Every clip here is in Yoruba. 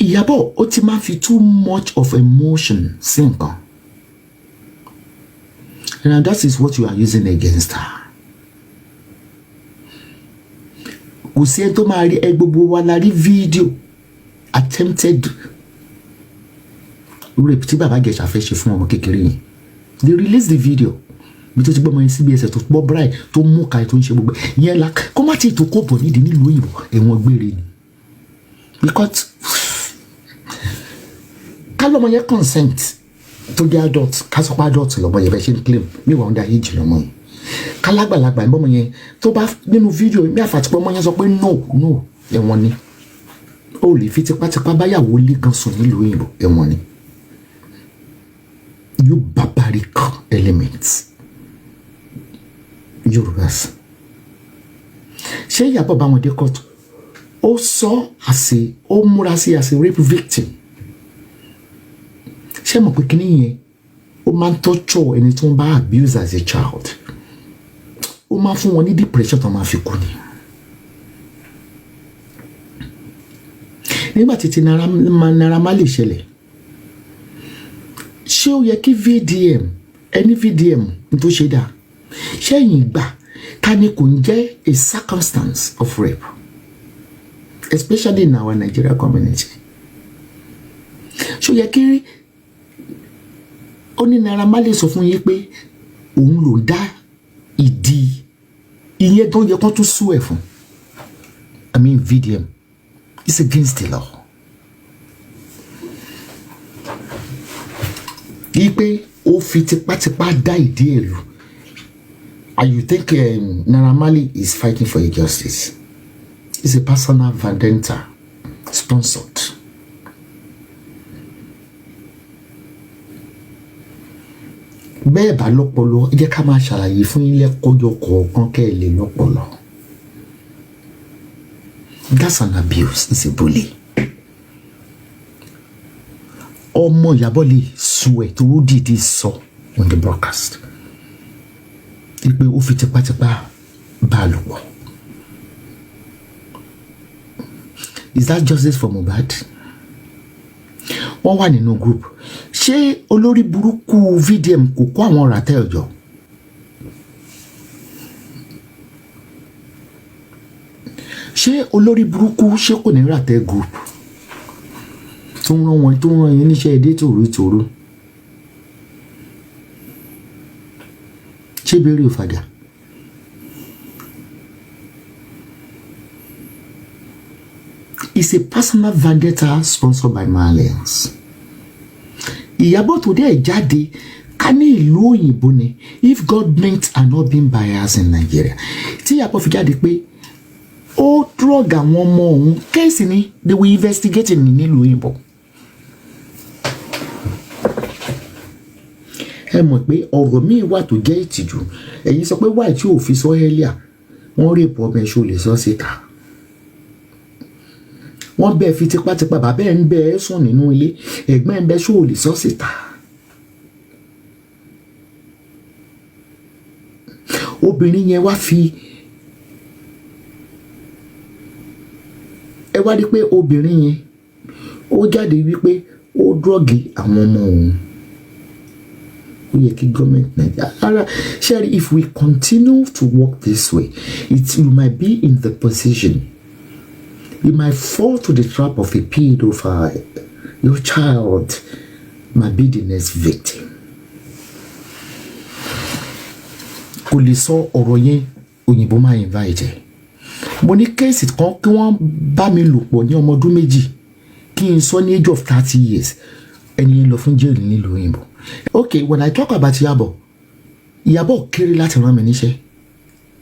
Ìyábọ̀, ó ti máa fi too much of emotion sí nǹkan, and that is what you are using against her. Kò sí ẹni tó máa rí ẹ. Gbogbo wa la rí fídíò attempted rape tí Bàbá Ìjẹ̀ṣà fẹ́ ṣe fún ọmọ kékeré yẹn. They release the video bí tó ti gbọ́ ọmọ yẹn síbi ẹsẹ̀, tó gbọ́ bíráì, tó mú ka, tó ń ṣe gbogbo yẹn la kó má ti tó kó bọ̀ nídìí nílùú òyìnbó, ẹ̀wọ̀n gbére ni, because ká lọ́mọ yẹn consent, tó jẹ́ adult, ká sọ pé adult lọ́mọ yẹn bẹ́ẹ̀ ṣe ń claim mi wà under age lọ́mọ yẹn, kálágbàlagbà ìbọn yẹn tó bá nínú fídíò mi àfàtìpọ̀, ọmọ yẹn sọ pé no, no, ẹ̀wọ̀n ni. Ó lè fi tipátipá báyàwó lé kan sùn nílùú òyìnbó, ẹ̀wọ̀n ni. You barbaric elements, Yorùbás. Ṣé Ìyábọ̀ bá wọn dé kóòtù? Ó sọ àṣẹ, ó múra sí as a rape victim. Ṣé mọ̀ pé kíní yẹn, ó máa ń tọ́jọ́ ẹni tó ń bá abuse as a child, ó máa fún wọn ní depression tó máa fi kú ni. Nígbà tí ti Naira Marley ṣẹlẹ̀, ṣé ó yẹ kí VDM, ẹni VDM ní tó ṣe dáa? Ṣẹ́yìn gbà ká ní kò ń jẹ́ a circumstance of rape, especially in our Nigeria community? Ṣó yẹ kí ó ní Naira Marley sọ fún yín pé òun ló dá ìdí ìyẹn gan yẹ kó tún sú ẹ̀ fún? I mean, VDM, it's against the law. Yí pé ó fi tipátipá dá ìdí ẹ̀ lù, and you think Naira Marley is fighting for your justice? It's a personal vendetta sponsored. Bẹ́ẹ̀ bá lọ́pọlọ, ẹ jẹ́ ká máa ṣàlàyé fún yín lẹ́kọ́jọ kọ̀ọ̀kan kẹ́ ẹ lè lọ́pọlọ. That's an abuse. It's a bully. Ọmọ Ìyábọ̀ lè sùn ẹ̀ tó dìde sọ on the broadcast wípé ó fi tipátipá bá a lò pọ̀. Is that justice for Mohbad? Wọ́n wà nínú group. Ṣé olórí burúkú VDM kò kó àwọn ratel jọ? Ṣé olórí burúkú, ṣé kò ní ratel group tó ń rán wọn, tó ń rán yín níṣẹ́ èdè tòrótòró? Ṣé bẹ́ẹ̀rẹ̀ ò fàjà? It's a personal vendetta sponsored by Marlians. Ìyábọ̀ tó dẹ̀ jáde ká ní ìlú òyìnbó ni, if government are not being biased in Nigeria, tí Ìyábọ̀ fi jáde pé ó drug àwọn ọmọ òun, case ni they will investigate ní nílùú òyìnbó. Ẹ mọ̀ pé ọ̀rọ̀ míì wà tó jẹ́ ìtìjú. Ẹ̀yin sọ pé wáì tí ò fi sọ ẹ́líà, wọ́n rape ọmọ ẹ̀, ṣó lè sọ síta? Wọ́n bẹ́ẹ̀ fi tipátipá, bàbá ẹ̀ ń bẹ́ ẹ sùn nínú ilé, ẹ̀gbọ́n ẹ̀ ń bẹ́, ṣó lè sọ síta? Obìnrin yẹn wá fi ẹ wá rí pé obìnrin yẹn ó jáde wípé ó drug àwọn ọmọ òun. Ó yẹ kí gọ́ọ̀mẹ̀ntì Nàìjíríà ara ṣẹ́rí, if we continue to work this way, it you might be in the position, you might fall to the trap of a pedophile. Your child might be the next victim. Kò lè sọ ọ̀rọ̀ yẹn, òyìnbó máa invite ẹ̀. Mo ní case kan kí wọ́n bá mi lò pọ̀ ní ọmọ ọdún 2, kí n sọ ní age of 30 years, ẹni yẹn lọ fún jail nílùú òyìnbó. Okay, when I talk about Ìyábọ̀, Ìyábọ̀ kéré láti rán mi níṣẹ́.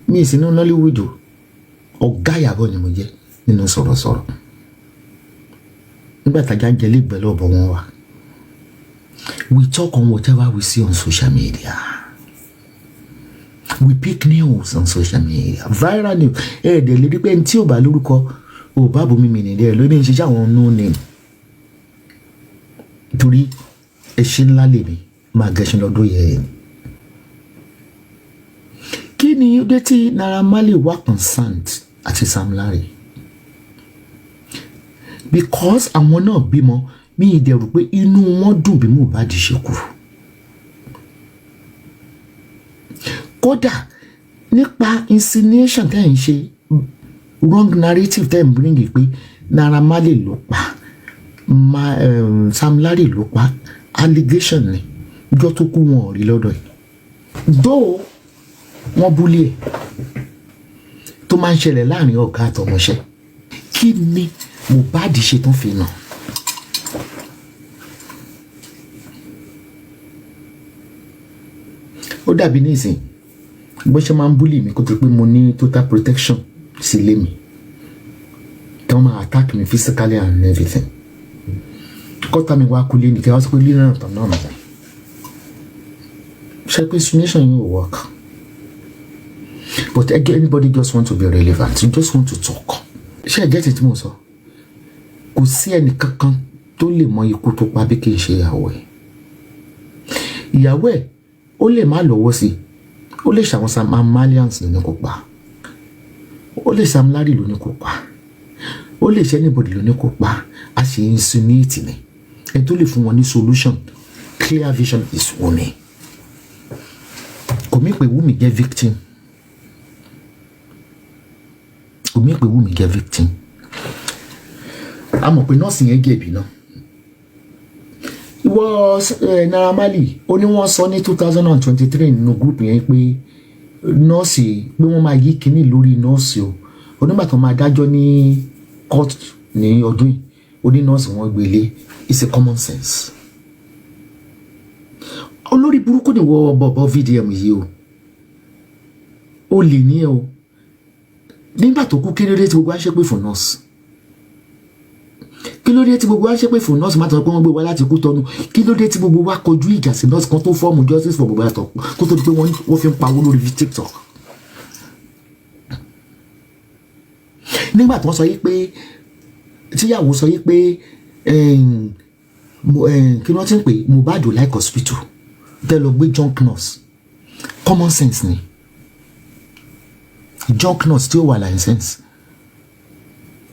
Mi ì sí ní Nollywood o, ọ̀gá Ìyábọ̀ ni mo jẹ́ nínú sọ̀rọ̀sọ̀rọ̀. Nígbà tájà ń jẹ lẹ́gbẹ̀ẹ́ lọ́bọ̀ wọn wà. We talk on whatever we see on social media. We pick news on social media, viral news. Ẹ ẹ̀ dẹ̀ lè rí pé ẹni tí ò bá lórúkọ ò bá bomi mi nìyẹn lórí ń ṣiṣẹ́ àwọn no name, torí ẹṣin ńlá lèmi máa gẹṣin lọ́dún yẹn ni. Kí ni ó dé tí Naira Marley wá concerned àti Sam Larry? Because àwọn náà bímọ, mi ì dẹ̀rù pé inú wọn dùn bí Mohbad ṣe kú. Kódà nípa insinuation tẹ́ ẹ̀ ń ṣe, wrong narrative tẹ́ ẹ̀ ń bring pé Naira Marley ló pa ma, Sam Larry ló pa, allegation ni. Ọjọ́ tó kú, wọn ò rí lọ́dọ̀ ẹ̀. Though wọ́n bully ẹ̀, tó máa ń ṣẹlẹ̀ láàrin ọ̀gá àtọmọṣẹ́. Kí ni Mohbad ṣe tán fi nà? Ó dàbí nísìn bó ṣe máa ń bully mi kó tó pé mo ní total protection sílé mi, tí wọ́n máa attack me physically and everything. Kọ́tà mi wá kulé ní kí wọ́n sọ pé lílẹ̀ náà tán náà nà ṣe pé insinuation yóò work. But anybody just want to be relevant, you just want to talk. Ṣé ẹ get it tí mo sọ? Kò sí ẹnì kankan tó lè mọ ikú tó pa bí kì í ṣe ìyàwó ẹ̀. Ìyàwó ẹ̀, ó lè má lọ́wọ́ sí i. Ó lè ṣàwọn Sam Malians ló ní kó pa, ó lè Sam Larry ló ní kó pa, ó lè ṣe anybody ló ní kó pa. A ṣe insinuate ni. Ẹni tó lè fún wọn ní solution, clear vision, is Wunmi. Kò mí pé Wunmi jẹ́ victim, kò mí pé Wunmi jẹ́ victim. A mọ̀ pé nọ́ọ̀sì yẹn jẹ̀bi náà. Ìwọ Naira Marley, ó ní wọ́n sọ ní 2023 nínú group yẹn pé nọ́ọ̀sì, pé wọ́n máa yí kinní lórí nọ́ọ̀sì o. Onígbà tó máa dájọ́ ní court ní ọdún yìí, ó ní nọ́ọ̀sì wọ́n gbélé. It's a common sense. Olórí burúkú ni wọ́n bọ̀bọ̀ VDM yìí o. Ó lè ní ẹ o. Nígbà tó kú, kí ló dé tí gbogbo wa ṣépè fún nọ́ọ̀sì? Kí ló dé tí gbogbo wa ṣépè fún nọ́ọ̀sì? Má tọ́ pé wọ́n gbé wa láti kú tọ́nu. Kí ló dé tí gbogbo wa kọjú ìjà sí nọ́ọ̀sì kan tó form Justice for Mohbad kó tó di pé wọ́n fi ń pawó lórí TikTok? Nígbà tí wọ́n sọ yìí pé tíyàwó sọ yìí pé kí wọ́n ti ń pè Mohbad ò like hospital, tẹ́ lọ gbé junk nurse. Common sense ni. Junk nurse tí ó wà license,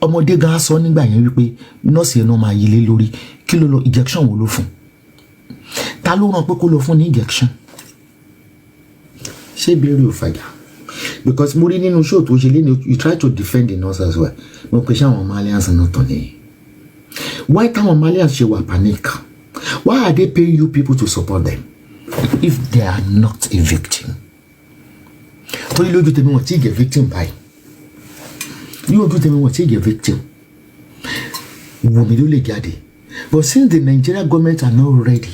ọmọdé gan sọ nígbà yẹn wípé nọ́ọ̀sì yẹn náà máa yí lé lórí. Kí ló lọ? Injection wo ló fún? Ta ló rán pé kó lọ fún ní injection? Ṣé ìbéèrè ò fàjà? Because mo rí nínú show tó ṣe lé ní, you try to defend the nurse as well. Mo pe ṣé àwọn Malians náà tán ni? Why táwọn Malians ṣe wà panic? Why are they paying you people to support them if they are not a victim? Torí lójú tèmi, wọn tí ì jẹ́ victim báyìí. Ní ojú tèmi, wọn tí ì jẹ́ victim. Wùmí ló lè jáde, but since the Nigeria government are not ready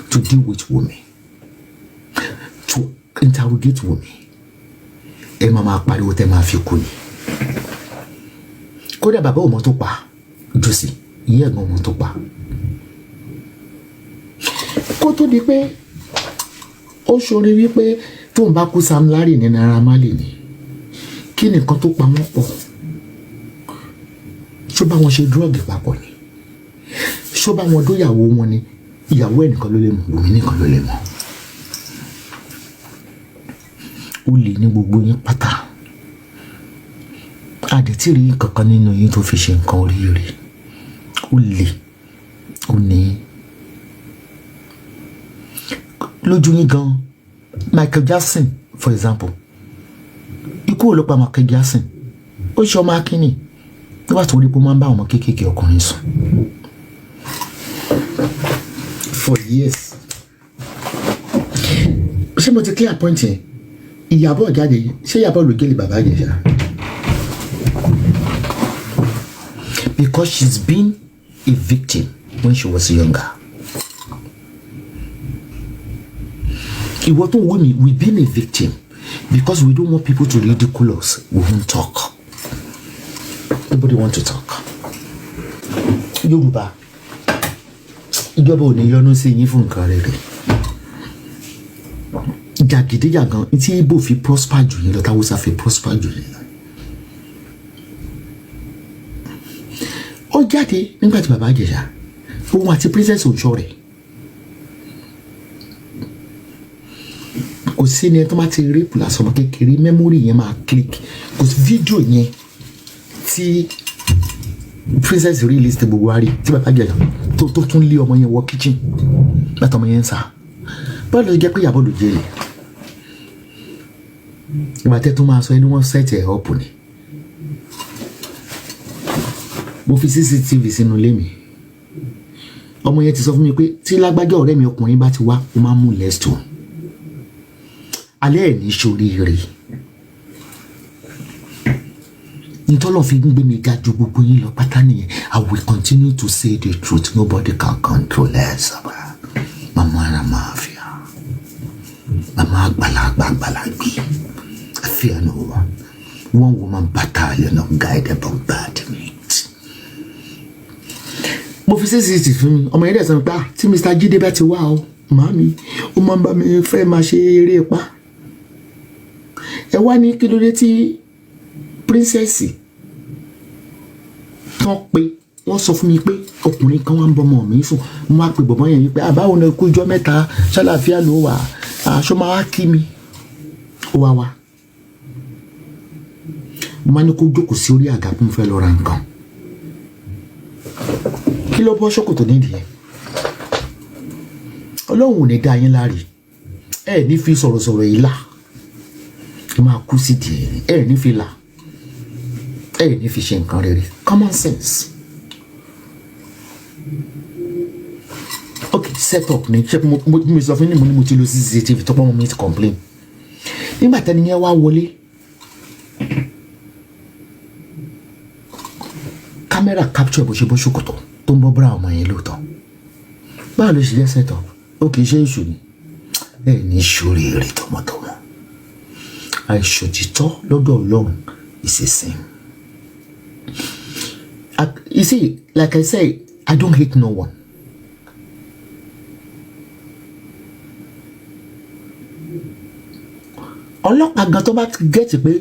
to deal with Wùmí, to interrogate Wùmí, ẹ máa máa pariwo tẹ máa fi kú ni. Kódà bàbá ò mọ tó pa jòsì, ìyá ẹ̀gbọ́n mọ tó pa. Kó tó di pé ó ṣorí wípé tóun bá kú, Sam Larry ní Naira Marley ni. Kí nìkan tó pa wọ́n pọ̀? Ṣó bá wọn ṣe drug papọ̀ ni? Ṣó bá wọn dóyàwó wọn ni? Ìyàwó ẹ̀ nìkan ló lè mọ̀, Wùmí nìkan ló lè mọ̀. Ó lè ní gbogbo yín pátá. Àdètí rí kankan nínú yín tó fi ṣe nǹkan oríire. Ó lè ó ní lójú yín gan. Michael Jackson, for example, ikú ò ló pa Michael Jackson? Ó ṣe ọmọ akínní nígbà tó rí pé ó máa ń bá àwọn ọmọ kéékèèké ọkùnrin sùn for years. Ṣé mo ti clear point yẹn? Ìyàbọ̀ jáde, ṣé Ìyàbọ̀ ló gélé bàbá yẹn ṣá? Because she's been a victim when she was younger. Ìwọ tó ń wò mí, we been a victim because we don't want people to ridicule us. We won't talk. Nobody want to talk. Yorùbá, ìjọba ò ní yọ́nú sí yín fún nǹkan rere. Jàgídíjàgan tí Igbo fi prosper jù yín lọ, táwùsá fi prosper jù yín lọ. Ó jáde nígbà tí bàbá Ìjẹ̀ṣà, òun àti Princess Òjó rẹ̀, kò sí ni ẹ tó máa ti rape lásán ọmọ kékeré, memory yẹn máa click. Kò sí fídíò yẹn tí Princess release ti gbogbo wa rí tí bàbá Ìjẹ̀ṣà tó tún lé ọmọ yẹn wọ kitchen láti ọmọ yẹn ń sá. Báwo ló jẹ́ pé Ìyábọ̀ ló jẹ́rìí? Ìgbà tẹ́ tún máa sọ ẹni wọ́n set ẹ̀ up ni. Mo fi CCTV sínú ilé mi. Ọmọ yẹn ti sọ fún mi pé tí lágbájá ọ̀rẹ́ mi ọkùnrin bá ti wá, ó máa ń mú lẹ́stọ̀ alẹ́ ẹ̀ ní sóríire. Ntọ́lọ́ fi ń gbé mi ga ju gbogbo yín lọ pátá nìyẹn. I will continue to say the truth. Nobody can control us. Mama ara mafia, mama àgbàlagbà àgbàlagbì. I fear no one. One woman battalion of guided bombardment. Mo fi CCTV fún mi. Ọmọ yẹn dẹ̀ sọ pé, ah, tí Mr. Jídé bá ti wá o, màámi, ó máa ń bá mi fẹ́ máa ṣe eré pa. Ẹ wá ní kí ló dé tí princess tán pé wọ́n sọ fún mi pé ọkùnrin kan wá ń bọ́mọ mi sùn. Mo wá pe bọ̀bọ́ yẹn wípé àbáwo ni, kú ijọ́ mẹ́ta, ṣàlàáfíà ló wà, aṣọ máa wá kí mi. Ó wá wá, mo máa ní kó jókòó sí orí àga pé mo fẹ́ lọ ra nǹkan. Kí ló bọ́ ṣòkòtò nídìí yẹn? Ọlọ́run ò ní dá yín láre. Ẹ ní fi sọ̀rọ̀sọ̀rọ̀ yìí là, ẹ máa kú sí díẹ̀. Ẹ ní fi là, ẹ ní fi ṣe nǹkan rere. Common sense. Ok, set up ni. Ṣé mo sọ fún yín, mo ní mo ti lo CCTV tó pọ́n mọ́ mi ti complain nígbà tẹ́ni yẹn wá wọlé. Kámẹ́rà capture bó ṣe bọ́ ṣòkòtò tó ń bọ́ búra ọmọ yẹn lóòótọ́. Báwo ló ṣe jẹ́ set up? Ó kì í ṣe èṣù ni. Ẹ ní ṣoríire tọmọtọmọ. Àìṣòtítọ́ lọ́dọ̀ Ọlọ́run is a sin. You see, like I say, I don't hate no one. Ọlọ́pàá gan tó bá get pé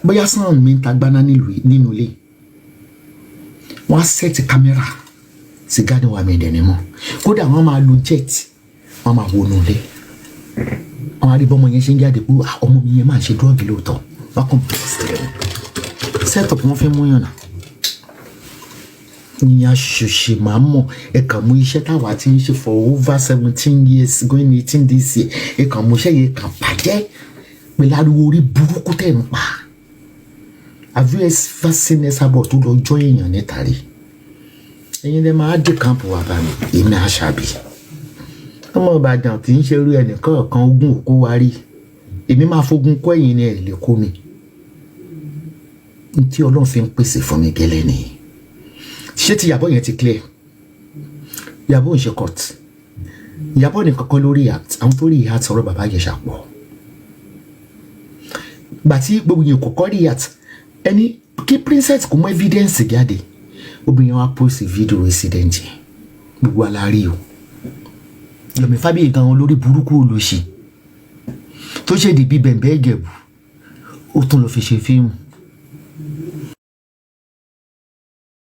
bóyá sound mi ń ta gbaná nínú ilé, wọ́n á set kámẹ́rà sí garden wa, mi dẹ̀ ní mọ́. Kódà wọ́n máa lu jet, wọ́n máa wọnú ilé, wọ́n á rí bọ́mọ yẹn ṣe ń jáde pé, ah, ọmọ mi yẹn máa ṣe drug lóòótọ́. Wọ́n kàn bẹ̀rẹ̀ sílẹ̀ set up, wọ́n fi mú yànnà yíyan ṣòṣì máa mọ̀. Ẹ kàn mú iṣẹ́ táwa ti ń ṣe for over 17 years, going 18 this year. Ẹ kàn mú iṣẹ́ yẹn kàn bàjẹ́ pẹ̀lú ariwo orí burúkú tẹ̀ ń pa. Have you ever seen Esabod tó lọ jọ́ èèyàn níta rí? Ẹ̀yin lè máa dé camp wà bá mi. Èmi àṣàbí ọmọ Ìbàdàn tí ń ṣerú ẹnìkọ̀ọ̀kan ogun òkú wa rí. Èmi máa fogun kọ́ ẹ̀yin ni, ẹ̀ lè kó mi. N tí Ọlọ́run fi ń pèsè fún mi gẹ́lẹ́ nìyí. Ṣé ti Ìyábọ̀ yẹn ti clear? Ìyábọ̀ ń ṣe court. Ìyábọ̀ nìkan kọ́ ló react. Àwọn tó react sọ̀rọ̀ bàbá Ìjẹ̀ṣà pọ̀. Gbà tí gbogbo yẹn kọ́kọ́ react, ẹni kí princess kò mú evidence jáde, obìnrin wa post video incident yẹn, gbogbo alárí o. Yomi Fabiyi gan olórí burúkú olóṣì tó ṣèdí bíi bẹ̀m̀bẹ́ Ìjẹ̀bù, ó tún lọ fi ṣe fíìmù.